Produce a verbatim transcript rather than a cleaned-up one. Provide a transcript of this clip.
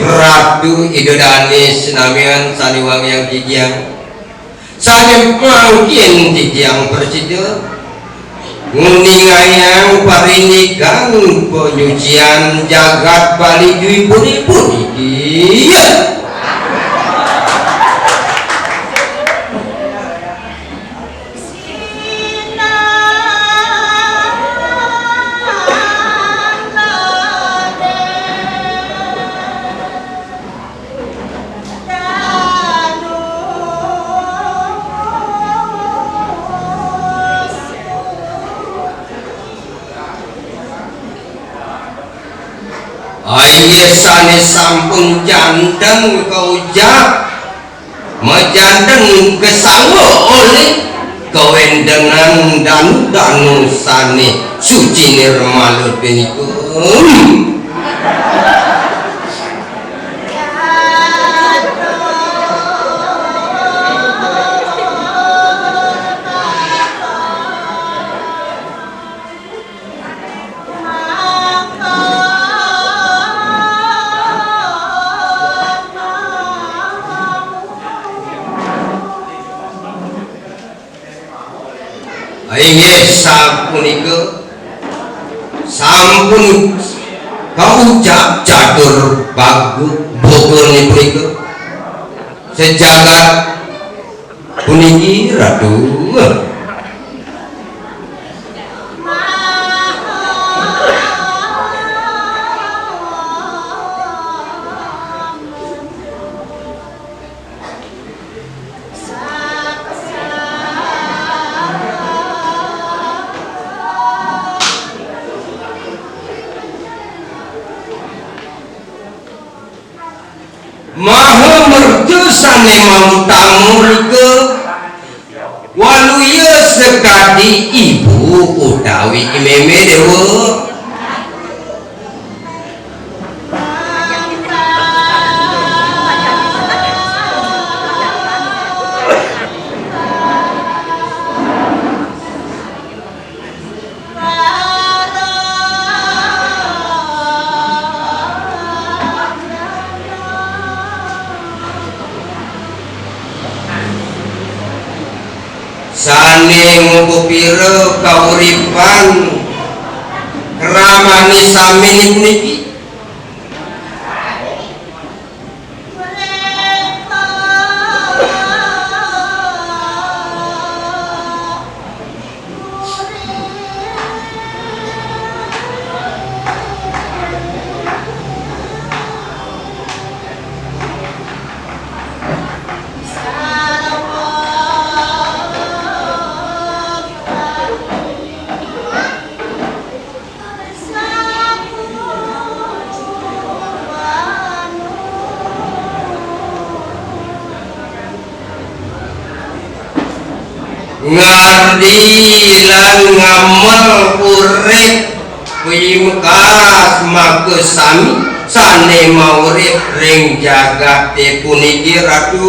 Ratu Ida Dané sinamian sané wangiang titiang, sané mangkin titiang prasida nguningayang parindikan panyucian jagat Bali Dwipa puniki. Inggih sané sampun janten kaujak, majanten kasangga olih kawéntenan danu-danu sané suci nirmala punika. Inggih sapunika, sampun kaucap catur bagu boga punika. Sajagat puniki, Ratu. Maha merta sané mautama nika, waluya sakadi ibu utawi imémé déwa. Sané ngupapira kauripan kramané sami puniki. Ngardi lan ngamel urip pimekar makasami sané maurip ring jagaté puniki, Ratu.